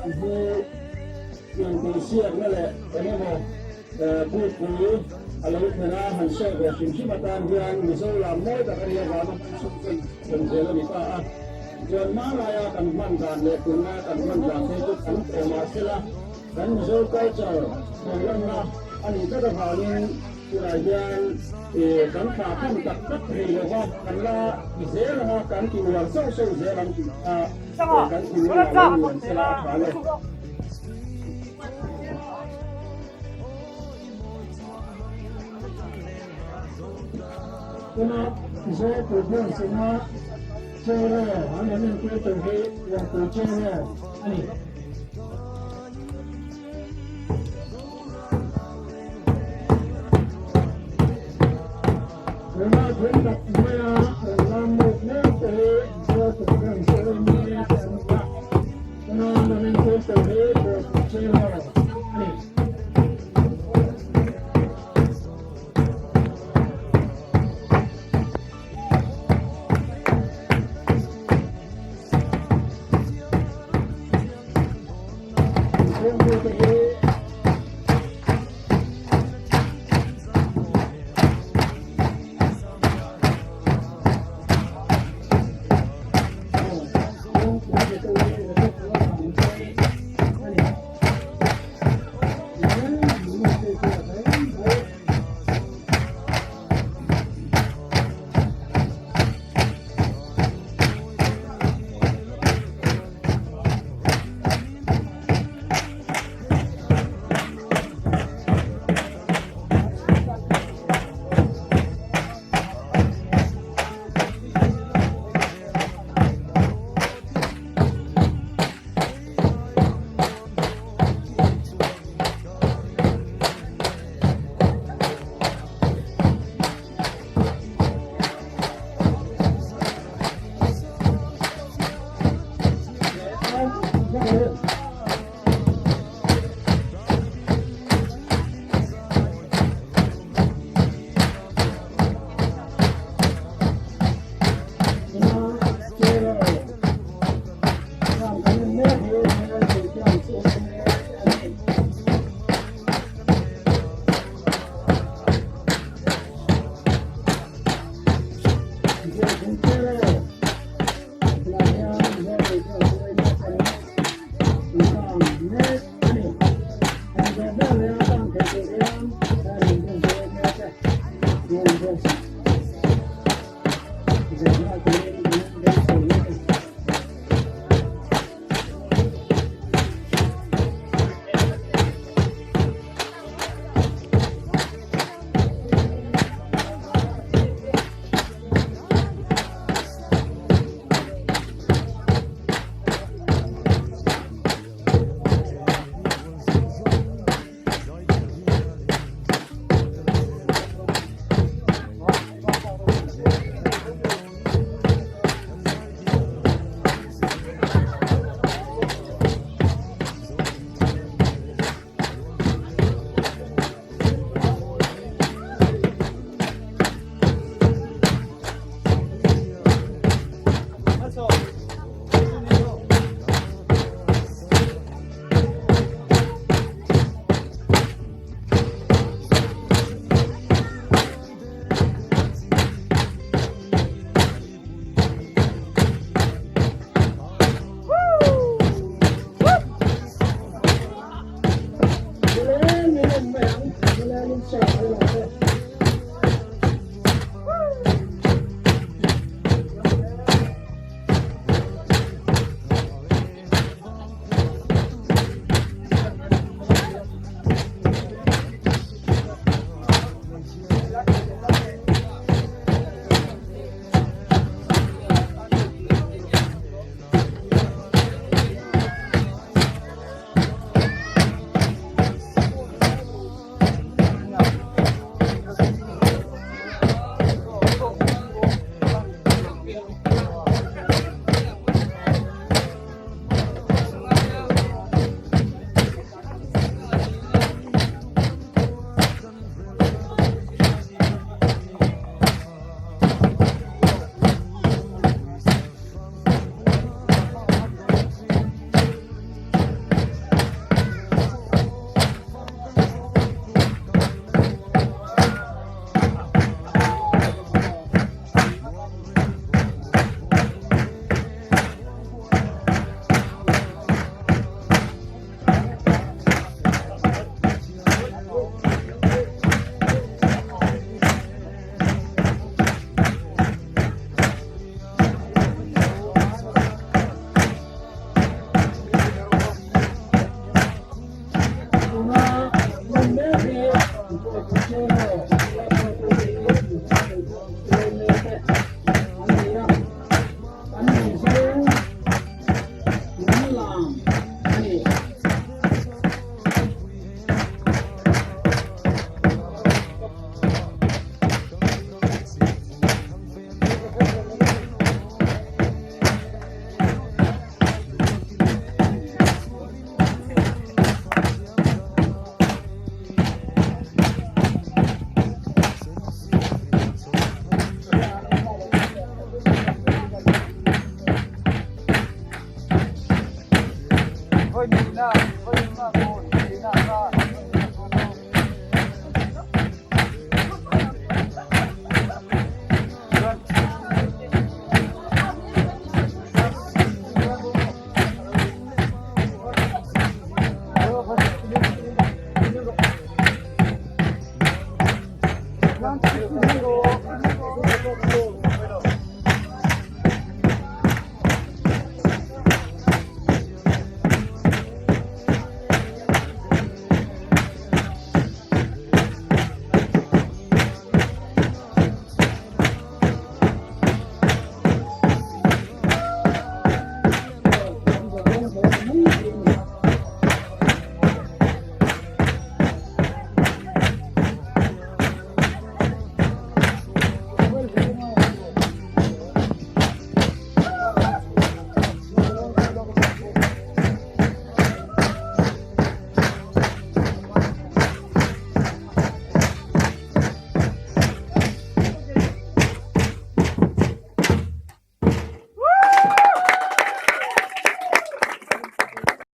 hi intihsiakna leh eng emaw kutpui a lo thlen a, han sawi ve hrim hrim atan hian Mizo lam mawi tak a nih avanga hman chhunzawm chhun zel a ni ta a. Chuan hmalaia kan hman dan leh tunlaia kan hman dan phei chu kan tawh mahsela kan Mizo culture thawilanna a nih tlat avangin tunah hian kan thlah tham tak tak thei lo va, kan la ti zel ang a, kan ti uar sauh sauh zel ang tih kha kan thinlungah lo luan sela a tha le. Tuna Mizo Puihbawm chunga Chero an rawn entir tur hi Lawngpui Chero a ni. Tuna thil tak maia rawn lam lut mek te hi Mizo Puihbawm chunga mi te an ni a. Tuna an rawn entir tur hi Lawngpui Chero a ni.